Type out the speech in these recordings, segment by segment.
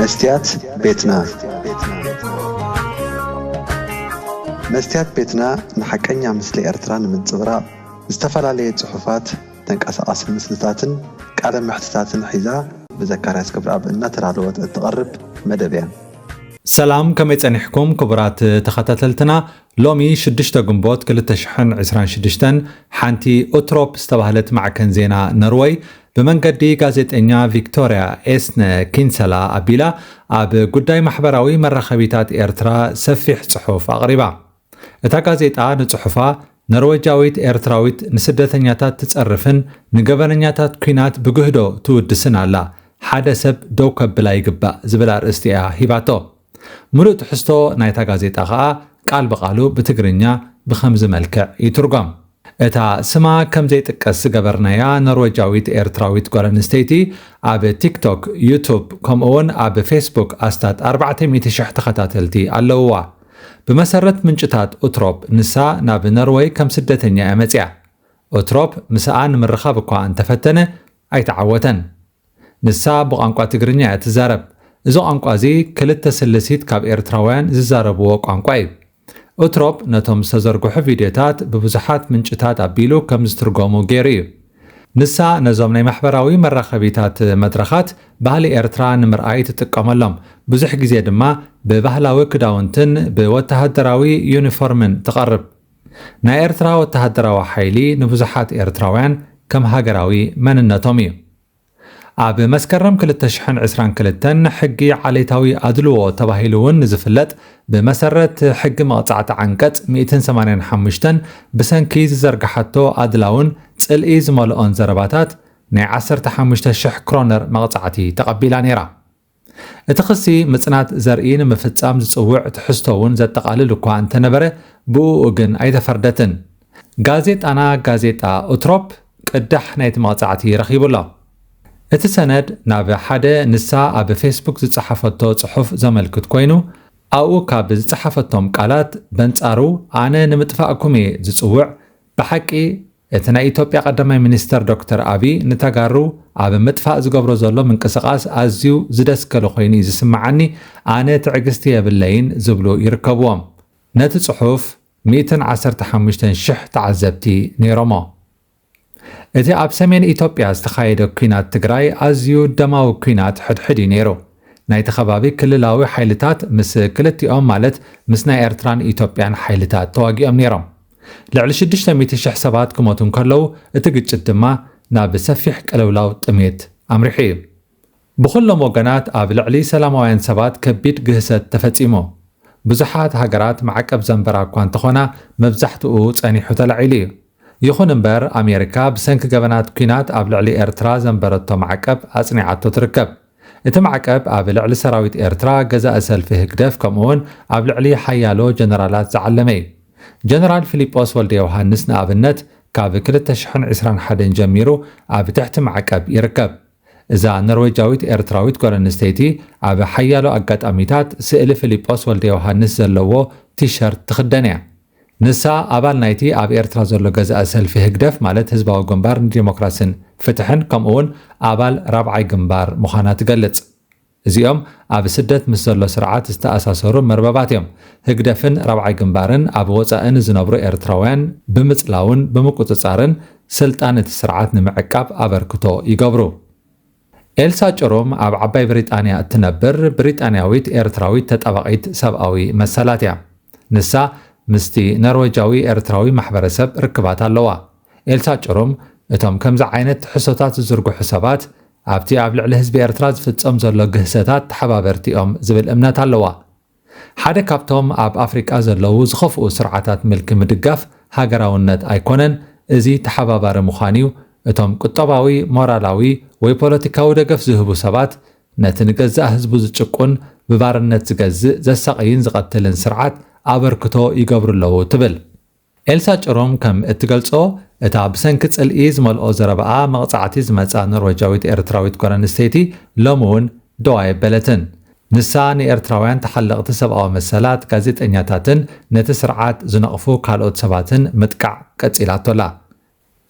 መስትያት ቤትና። መስትያት ቤትና ንሓቀኛ ምስሊ ኤርትራ ንምንጽብራቕ ዝተፈላለየ ጽሑፋት፣ ተንቀሳቓሲ ምስልታትን ቃለ መሕትታትን ሒዛ ብዘካርያስ ክብረኣብ እናተዳለወት እትቐርብ መደብ እያ። ሰላም፣ ከመይ ጸኒሕኩም ክቡራት ተኸታተልትና? ሎሚ ሽዱሽተ ግንቦት ክልተ ሽሕን ዕስራን ሽዱሽተን ሓንቲ ኡትሮፕ ዝተባህለት ማዕከን ዜና ነርወይ ብመንገዲ ጋዜጠኛ ቪክቶርያ ኤስነ ኪንሰላ ኣቢላ ኣብ ጉዳይ ማሕበራዊ መራኸቢታት ኤርትራ ሰፊሕ ጽሑፍ ኣቕሪባ። እታ ጋዜጣ ንጽሑፋ፣ ነርወጃዊት ኤርትራዊት ንስደተኛታት ትጸርፍን ንገበነኛታት ኲናት ብግህዶ ትውድስን ኣላ፣ ሓደ ሰብ ደው ከብላ ይግባእ ዝብል ኣርእስቲ እያ ሂባቶ። ምሉእ ትሕዝቶ ናይታ ጋዜጣ ከኣ ቃል ብቓሉ ብትግርኛ ብኸምዚ መልክዕ ይትርጎም። እታ ስማ ከም ዘይጥቀስ ዝገበርናያ ኖርወጃዊት ኤርትራዊት ጓል ኣንስተይቲ፣ ኣብ ቲክቶክ፣ ዩቱብ፣ ከምኡ እውን ኣብ ፌስቡክ ኣስታት ኣርባዕተ ሚእቲ ሽሕ ተኸታተልቲ ኣለውዋ። ብመሰረት ምንጭታት ኡትሮፕ፣ ንሳ ናብ ኖርወይ ከም ስደተኛ እያ መጺኣ። ኡትሮፕ ምስኣ ንምርኻብ እኳ እንተፈተነ ኣይተዓወተን። ንሳ ብቋንቋ ትግርኛ እያ ትዛረብ። እዚ ቋንቋ እዚ ክልተ ስልሲት ካብ ኤርትራውያን ዝዛረብዎ ቋንቋ እዩ። ኡትሮፕ ነቶም ዝተዘርግሑ ቪድዮታት ብብዙሓት ምንጭታት ኣቢሉ ከም ዝትርጎሙ ገይሩ እዩ። ንሳ ነዞም ናይ ማሕበራዊ መራኸቢታት መድረኻት ባህሊ ኤርትራ ንምርኣይ ትጥቀመሎም። ብዙሕ ግዜ ድማ ብባህላዊ ክዳውንትን ብወተሃደራዊ ዩኒፎርምን ትቐርብ። ናይ ኤርትራ ወተሃደራዊ ሓይሊ ንብዙሓት ኤርትራውያን ከም ሃገራዊ መንነቶም እዩ። ኣብ መስከረም ክልተ ሽሕን ዕስራን ክልተን ሕጊ ዓሌታዊ ኣድልዎ ተባሂሉ እውን ንዝፍለጥ፣ ብመሰረት ሕጊ መቕጻዕቲ ዓንቀጽ ሚእትን ሰማንያን ሓሙሽተን ብሰንኪ ዝዘርግሓቶ ኣድላውን ጽልኢ ዝመልኦን ዘረባታት ናይ ዓሰርተ ሓሙሽተ ሽሕ ክሮነር መቕጻዕቲ ተቐቢላ ነይራ። እቲ ክሲ ምጽናት ዘርኢ ንምፍጻም ዝጽውዕ ትሕዝቶ እውን ዘጠቓልል እኳ እንተነበረ፣ ብእኡ ግን ኣይተፈርደትን። ጋዜጣና ጋዜጣ ኡትሮፕ ቅዳሕ ናይቲ መቕጻዕቲ ረኺቡ ኣሎ። እቲ ሰነድ ናብ ሓደ ንሳ ኣብ ፌስቡክ ዝጸሓፈቶ ጽሑፍ ዘመልክት ኮይኑ፣ ኣብኡ ካብ ዝጸሓፈቶም ቃላት በንጻሩ፣ ኣነ ንምጥፋእኩም እየ ዝጽውዕ፣ ብሓቂ እቲ ናይ ኢትዮጵያ ቀዳማይ ሚኒስተር ዶክተር ኣቢ ንተጋሩ ኣብ ምጥፋእ ዝገብሮ ዘሎ ምንቅስቓስ ኣዝዩ ዝደስከለ ኮይኑ እዩ ዝስምዓኒ፣ ኣነ ትዕግስቲ የብለይን ዝብሉ ይርከብዎም። ነቲ ጽሑፍ ሚእትን ዓሰርተ ሓሙሽተን ሽሕ ተዓዘብቲ ነይሮሞ። እቲ ኣብ ሰሜን ኢትዮጵያ ዝተኻየደ ኲናት ትግራይ ኣዝዩ ደማዊ ኲናት ሕድሕድ እዩ ነይሩ። ናይቲ ከባቢ ክልላዊ ሓይልታት ምስ ክልቲኦም ማለት ምስ ናይ ኤርትራን ኢትዮጵያን ሓይልታት ተዋጊኦም ነይሮም። ልዕሊ ሽዱሽተ ሚእቲ ሽሕ ሰባት ክሞቱ እንከለዉ፣ እቲ ግጭት ድማ ናብ ሰፊሕ ቅልውላው ጥሜት ኣምሪሑ እዩ። ብኹሎም ወገናት ኣብ ልዕሊ ሰላማውያን ሰባት ከቢድ ግህሰት ተፈጺሙ። ብዙሓት ሃገራት ማዕቀብ ዘንበራ እኳ እንተኾና፣ መብዛሕትኡ ጸኒሑ ተላዒሉ እዩ። ይኹን እምበር፣ ኣሜሪካ ብሰንኪ ገበናት ኲናት ኣብ ልዕሊ ኤርትራ ዘንበረቶ ማዕቀብ ኣጽኒዓቶ ትርከብ። እቲ ማዕቀብ ኣብ ልዕሊ ሰራዊት ኤርትራ፣ ገዛኢ ሰልፊ ህግደፍ፣ ከምኡውን ኣብ ልዕሊ ሓያሎ ጀነራላት ዝዓለመ እዩ። ጀነራል ፊሊጶስ ወልደ ዮሃንስ ንኣብነት፣ ካብ ክልተ ሽሕን ዕስራን ሓደን ጀሚሩ ኣብ ትሕቲ ማዕቀብ ይርከብ። እዛ ኖርዌጃዊት ኤርትራዊት ጓል ኣንስተይቲ ኣብ ሓያሎ ኣጋጣሚታት ስእሊ ፊሊጶስ ወልደ ዮሃንስ ዘለዎ ቲሸርት ትኽደን እያ። ንሳ ኣባል ናይቲ ኣብ ኤርትራ ዘሎ ገዛኢ ሰልፊ ህግደፍ፣ ማለት ህዝባዊ ግንባር ንዲሞክራስን ፍትሕን፣ ከምኡውን ኣባል ራብዓይ ግንባር ምዃና ትገልጽ። እዚኦም ኣብ ስደት ምስ ዘሎ ስርዓት ዝተኣሳሰሩ መርበባት እዮም። ህግደፍን ራብዓይ ግንባርን ኣብ ወጻኢ ንዝነብሩ ኤርትራውያን ብምጽላውን ብምቁጽጻርን ስልጣን እቲ ስርዓት ንምዕቃብ ኣበርክቶ ይገብሩ። ኤልሳ ጭሩም ኣብ ዓባይ ብሪጣንያ እትነብር ብሪጣንያዊት ኤርትራዊት ተጣባቒት ሰብኣዊ መሰላት እያ። ንሳ ምስቲ ኖርዌጃዊ ኤርትራዊ ማሕበረሰብ ርክባት ኣለዋ። ኤልሳ ጭሩም፣ እቶም ከምዚ ዓይነት ትሕዝቶታት ዝዝርግሑ ሰባት ኣብቲ ኣብ ልዕሊ ህዝቢ ኤርትራ ዝፍጸም ዘሎ ግህሰታት ተሓባበርቲ እዮም ዝብል እምነት ኣለዋ። ሓደ ካብቶም ኣብ ኣፍሪቃ ዘለዉ ዝኸፍኡ ስርዓታት ምልኪ ምድጋፍ ሃገራውነት ኣይኮነን፣ እዚ ተሓባባሪ ምዃን እዩ። እቶም ቁጠባዊ፣ ሞራላዊ ወይ ፖለቲካዊ ደገፍ ዝህቡ ሰባት ነቲ ንገዛእ ህዝቡ ዝጭቁን፣ ብባርነት ዝገዝእ፣ ዘሳቕይን ዝቐትልን ስርዓት ኣበርክቶ ይገብሩ ኣለዉ ትብል። ኤልሳ ጭሩም ከም እትገልጾ፣ እታ ብሰንኪ ጽልኢ ዝመልኦ ዘረባኣ መቕጻዕቲ ዝመጻ ኖርዌጃዊት ኤርትራዊት ጓል ኣንስተይቲ ሎሚ እውን ደው ኣየበለትን። ንሳ ንኤርትራውያን ተሓለቕቲ ሰብኣዊ መሰላት፣ ጋዜጠኛታትን ነቲ ስርዓት ዝነቕፉ ካልኦት ሰባትን ምጥቃዕ ቀጺላቶ ኣላ።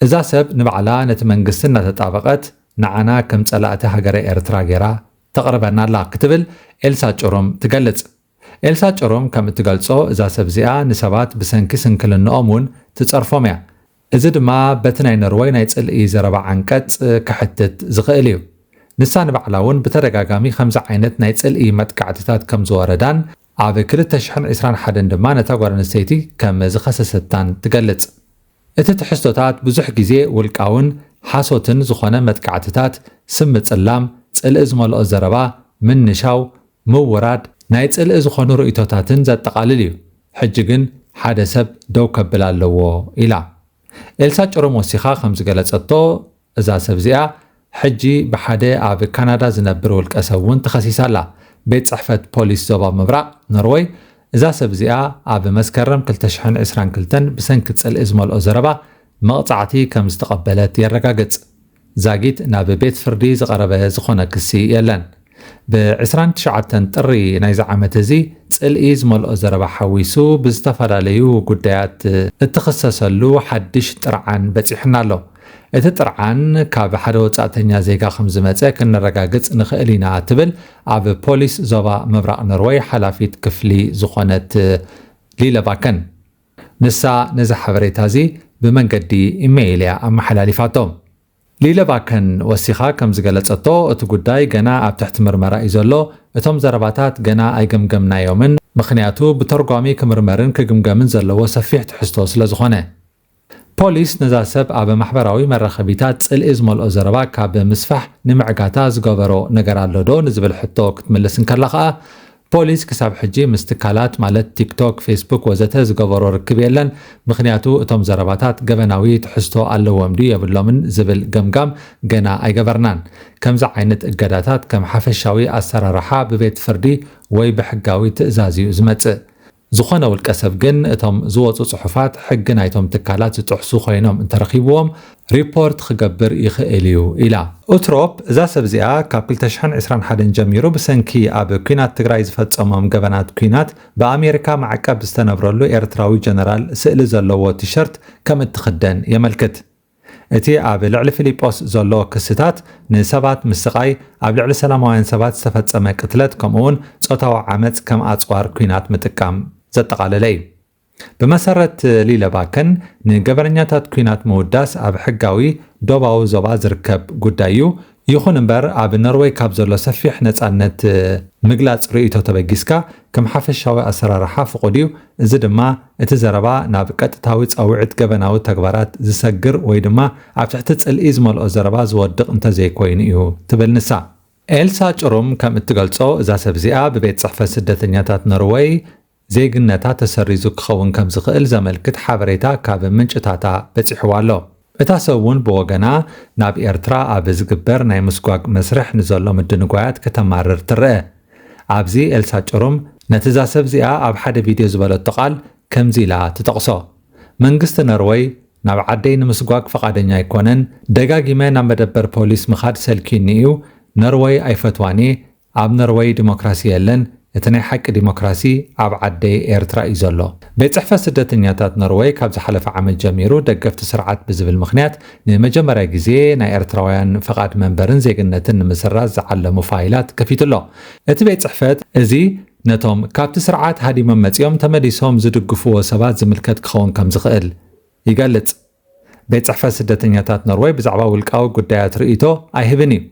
እዛ ሰብ ንባዕላ ነቲ መንግስቲ እናተጣበቐት ንዓና ከም ጸላእቲ ሃገረ ኤርትራ ገይራ ተቕርበና ኣላ ክትብል ኤልሳ ጭሩም ትገልጽ። ኤልሳ ጭሩም ከም እትገልጾ፣ እዛ ሰብ እዚኣ ንሰባት ብሰንኪ ስንክልንኦም እውን ትጸርፎም እያ። እዚ ድማ በቲ ናይ ኖርወይ ናይ ጽልኢ ዘረባ ዓንቀጽ ክሕትት ዝኽእል እዩ። ንሳ ንባዕላ እውን ብተደጋጋሚ ከምዚ ዓይነት ናይ ጽልኢ መጥቃዕትታት ከም ዝወረዳን ኣብ ክልተ ሽሕን ዕስራን ሓደን ድማ ነታ ጓል ኣንስተይቲ ከም ዝኸሰሰታን ትገልጽ። እቲ ትሕዝቶታት ብዙሕ ግዜ ውልቃውን ሓሶትን ዝኾነ መጥቃዕትታት፣ ስም ምጽላም፣ ጽልኢ ዝመልኦ ዘረባ፣ ምንሻው፣ ምውራድ፣ ናይ ጽልኢ ዝኾኑ ርእይቶታትን ዘጠቓልል እዩ። ሕጂ ግን ሓደ ሰብ ደው ከብል ኣለዎ ኢላ። ኤልሳ ጭሩም ወሲኻ ከም ዝገለጸቶ፣ እዛ ሰብ እዚኣ ሕጂ ብሓደ ኣብ ካናዳ ዝነብር ውልቀ ሰብ እውን ተኸሲሳ ኣላ። ቤት ጽሕፈት ፖሊስ ዞባ ምብራቕ ኖርወይ፣ እዛ ሰብ እዚኣ ኣብ መስከረም ክልተ ሽሕን ዕስራን ክልተን ብሰንኪ ጽልኢ ዝመልኦ ዘረባ መቕጻዕቲ ከም ዝተቐበለት የረጋግጽ። ዛጊት ናብ ቤት ፍርዲ ዝቐረበ ዝኾነ ክሲ የለን። ብ ዕስራን ትሽዓተን ጥሪ ናይዚ ዓመት እዚ፣ ጽልኢ ዝመልኦ ዘረባ ሓዊሱ ብዝተፈላለዩ ጉዳያት እትኽሰሰሉ ሓድሽ ጥርዓን በጺሑና ኣሎ። እቲ ጥርዓን ካብ ሓደ ወጻእተኛ ዜጋ ከም ዝመጸ ክነረጋግጽ ንኽእል ኢና፣ ትብል ኣብ ፖሊስ ዞባ ምብራቕ ኖርወይ ሓላፊት ክፍሊ ዝኾነት ሊለ ቫከን። ንሳ ነዚ ሓበሬታ እዚ ብመንገዲ ኢሜይል እያ ኣመሓላሊፋቶ። ሊለ ቫከን ወሲኻ ከም ዝገለጸቶ፣ እቲ ጉዳይ ገና ኣብ ትሕቲ ምርመራ እዩ ዘሎ። እቶም ዘረባታት ገና ኣይገምገምናዮምን፣ ምኽንያቱ ብተርጓሚ ክምርመርን ክግምገምን ዘለዎ ሰፊሕ ትሕዝቶ ስለ ዝኾነ። ፖሊስ ነዛ ሰብ ኣብ ማሕበራዊ መራኸቢታት ጽልኢ ዝመልኦ ዘረባ ካብ ምስፋሕ ንምዕጋታ ዝገበሮ ነገር ኣሎ ዶ ንዝብል ሕቶ ክትምልስ እንከላ ኸኣ፣ ፖሊስ ክሳብ ሕጂ ምስ ትካላት ማለት ቲክቶክ፣ ፌስቡክ ወዘተ ዝገበሮ ርክብ የለን። ምኽንያቱ እቶም ዘረባታት ገበናዊ ትሕዝቶ ኣለዎም ድዩ የብሎምን ዝብል ገምጋም ገና ኣይገበርናን። ከምዚ ዓይነት እገዳታት ከም ሓፈሻዊ ኣሰራርሓ ብቤት ፍርዲ ወይ ብሕጋዊ ትእዛዝ እዩ ዝመጽእ። ዝኾነ ውልቀ ሰብ ግን እቶም ዝወጹ ጽሑፋት ሕጊ ናይቶም ትካላት ዝጥሕሱ ኮይኖም እንተረኺብዎም ሪፖርት ክገብር ይኽእል እዩ ኢላ። ኡትሮፕ እዛ ሰብ እዚኣ ካብ ክልተ ሽሕን ዕስራን ሓደን ጀሚሩ ብሰንኪ ኣብ ኲናት ትግራይ ዝፈጸሞም ገበናት ኲናት ብኣሜሪካ ማዕቀብ ዝተነብረሉ ኤርትራዊ ጀነራል ስእሊ ዘለዎ ቲሸርት ከም እትኽደን የመልክት። እቲ ኣብ ልዕሊ ፊሊጶስ ዘሎ ክስታት ንሰባት ምስቓይ፣ ኣብ ልዕሊ ሰላማውያን ሰባት ዝተፈጸመ ቅትለት ከምኡውን ጾታዊ ዓመጽ ከም ኣጽዋር ኲናት ምጥቃም ዘጠቓለለ እዩ። ብመሰረት ሊለ ቫከን፣ ንገበነኛታት ኲናት ምውዳስ ኣብ ሕጋዊ ዶባዊ ዞባ ዝርከብ ጉዳይ እዩ። ይኹን እምበር፣ ኣብ ኖርወይ ካብ ዘሎ ሰፊሕ ነጻነት ምግላጽ ርእይቶ ተበጊስካ፣ ከም ሓፈሻዊ ኣሰራርሓ ፍቑድ እዩ። እዚ ድማ እቲ ዘረባ ናብ ቀጥታዊ ጻውዒት ገበናዊ ተግባራት ዝሰግር ወይ ድማ ኣብ ትሕቲ ጽልኢ ዝመልኦ ዘረባ ዝወድቕ እንተዘይኮይኑ እዩ፣ ትብል ንሳ። ኤልሳ ጭሩም ከም እትገልጾ፣ እዛ ሰብ እዚኣ ብቤት ጽሕፈት ስደተኛታት ኖርወይ ዜግነታ ተሰሪዙ ክኸውን ከም ዝኽእል ዘመልክት ሓበሬታ ካብ ምንጭታታ በጺሕዋ ኣሎ። እታ ሰብ እውን ብወገና፣ ናብ ኤርትራ ኣብ ዝግበር ናይ ምስጓግ መስርሕ ንዘሎ ምድንጓያት ከተማርር ትረአ። ኣብዚ ኤልሳ ጭሩም ነቲ እዛ ሰብ እዚኣ ኣብ ሓደ ቪድዮ ዝበለቶ ቃል ከምዚ ኢላ ትጠቕሶ። መንግስቲ ኖርወይ ናብ ዓደይ ንምስጓግ ፈቓደኛ ኣይኮነን። ደጋጊመ ናብ መደበር ፖሊስ ምኻድ ሰልኪኒ እዩ። ኖርወይ ኣይፈትዋን እየ። ኣብ ኖርወይ ዲሞክራሲ የለን። እቲ ናይ ሓቂ ዲሞክራሲ ኣብ ዓደይ ኤርትራ እዩ ዘሎ። ቤት ጽሕፈት ስደተኛታት ኖርወይ ካብ ዝሓለፈ ዓመት ጀሚሩ ደገፍቲ ስርዓት ብዝብል ምኽንያት ንመጀመርያ ግዜ ናይ ኤርትራውያን ፈቓድ መንበርን ዜግነትን ንምስራዝ ዝዓለሙ ፋይላት ከፊቱ ኣሎ። እቲ ቤት ጽሕፈት እዚ ነቶም ካብቲ ስርዓት ሃዲሞም መጺኦም ተመሊሶም ዝድግፍዎ ሰባት ዝምልከት ክኸውን ከም ዝኽእል ይገልጽ። ቤት ጽሕፈት ስደተኛታት ኖርወይ ብዛዕባ ውልቃዊ ጉዳያት ርእይቶ ኣይህብን እዩ።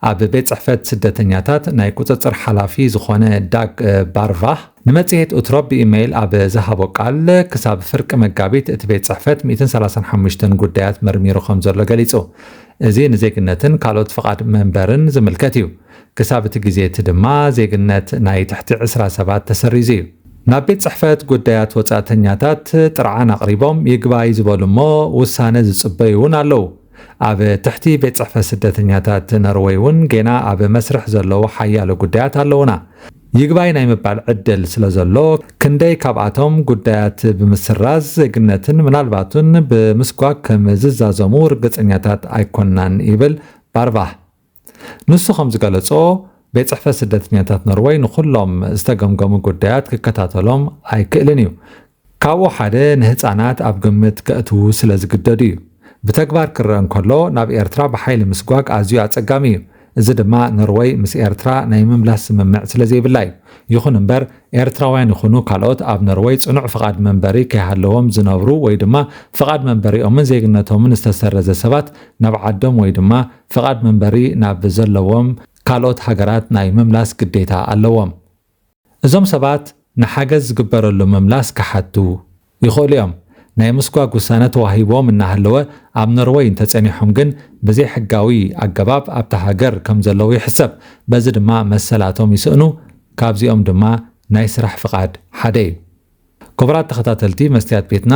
ኣብ ቤት ጽሕፈት ስደተኛታት ናይ ቁጽጽር ሓላፊ ዝኾነ ዳግ ባርቫህ ንመጽሔት ኡትሮፕ ብኢሜይል ኣብ ዝሃቦ ቃል፣ ክሳብ ፍርቂ መጋቢት እቲ ቤት ጽሕፈት ሚእትን ሰላሳን ሓሙሽተን ጉዳያት መርሚሩ ከም ዘሎ ገሊጹ። እዚ ንዜግነትን ካልኦት ፍቓድ መንበርን ዝምልከት እዩ። ክሳብ እቲ ግዜ እቲ ድማ ዜግነት ናይ ትሕቲ ዕስራ ሰባት ተሰሪዙ እዩ። ናብ ቤት ጽሕፈት ጉዳያት ወጻእተኛታት ጥርዓን ኣቕሪቦም ይግባይ ዝበሉ እሞ ውሳነ ዝጽበዩ እውን ኣለዉ። ኣብ ትሕቲ ቤት ጽሕፈት ስደተኛታት ኖርወይ እውን ጌና ኣብ መስርሕ ዘለዉ ሓያሎ ጉዳያት ኣለዉና። ይግባይ ናይ ምባል ዕድል ስለ ዘሎ፣ ክንደይ ካብኣቶም ጉዳያት ብምስራዝ ዜግነትን ምናልባቱን ብምስጓግ ከም ዝዛዘሙ ርግጸኛታት ኣይኮናን ይብል ባርቫህ። ንሱ ከም ዝገለጾ፣ ቤት ጽሕፈት ስደተኛታት ኖርወይ ንኹሎም ዝተገምገሙ ጉዳያት ክከታተሎም ኣይክእልን እዩ። ካብኡ ሓደ ንህጻናት ኣብ ግምት ከእትዉ ስለ ዝግደዱ እዩ። ብተግባር ክረአ እንከሎ፣ ናብ ኤርትራ ብሓይሊ ምስጓግ ኣዝዩ ኣጸጋሚ እዩ። እዚ ድማ ኖርወይ ምስ ኤርትራ ናይ ምምላስ ስምምዕ ስለ ዘይብላ እዩ። ይኹን እምበር ኤርትራውያን ይኹኑ ካልኦት ኣብ ኖርወይ ጽኑዕ ፍቓድ መንበሪ ከይሃለዎም ዝነብሩ ወይ ድማ ፍቓድ መንበሪኦምን ዜግነቶምን ዝተሰረዘ ሰባት ናብ ዓዶም ወይ ድማ ፍቓድ መንበሪ ናብ ዘለዎም ካልኦት ሃገራት ናይ ምምላስ ግዴታ ኣለዎም። እዞም ሰባት ንሓገዝ ዝግበረሉ ምምላስ ክሓቱ ይኽእሉ እዮም። ናይ ምስጓግ ውሳነ ተዋሂብዎም እናሃለወ ኣብ ኖርወይ እንተጸኒሖም ግን ብዘይሕጋዊ ኣገባብ ኣብታ ሃገር ከም ዘለዉ ይሕሰብ። በዚ ድማ መሰላቶም ይስእኑ። ካብዚኦም ድማ ናይ ስራሕ ፍቓድ ሓደ እዩ። ክቡራት ተኸታተልቲ መስትያት ቤትና፣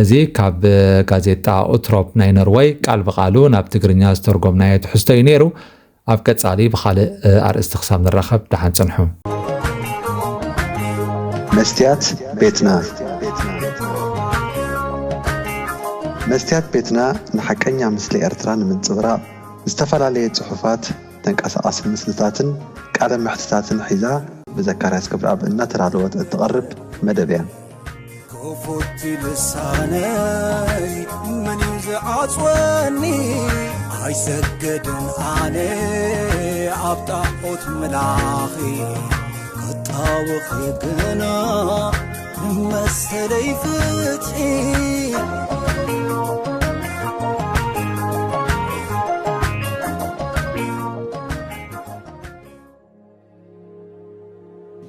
እዚ ካብ ጋዜጣ ኡትሮፕ ናይ ኖርወይ ቃል ብቓሉ ናብ ትግርኛ ዝተርጎምናዮ ትሕዝቶ እዩ ነይሩ። ኣብ ቀጻሊ ብኻልእ ኣርእስቲ ክሳብ ንራኸብ ደሓን ጽንሑ። መስትያት ቤትና። መስትያት ቤትና ንሓቀኛ ምስሊ ኤርትራ ንምንጽብራቕ ዝተፈላለየ ጽሑፋት፣ ተንቀሳቓሲ ምስልታትን ቃለ መሕትታትን ሒዛ ብዘካርያስ ክብረኣብ እናተዳለወት እትቐርብ መደብ እያ። ክፉት ልሳነይ መን እዩ ዝዓጽወኒ? ኣይሰግድን ኣነ ኣብ ጣዖት ምላኺ፣ ክጣወኺ ግና ንመሰለይ ፍትሒ።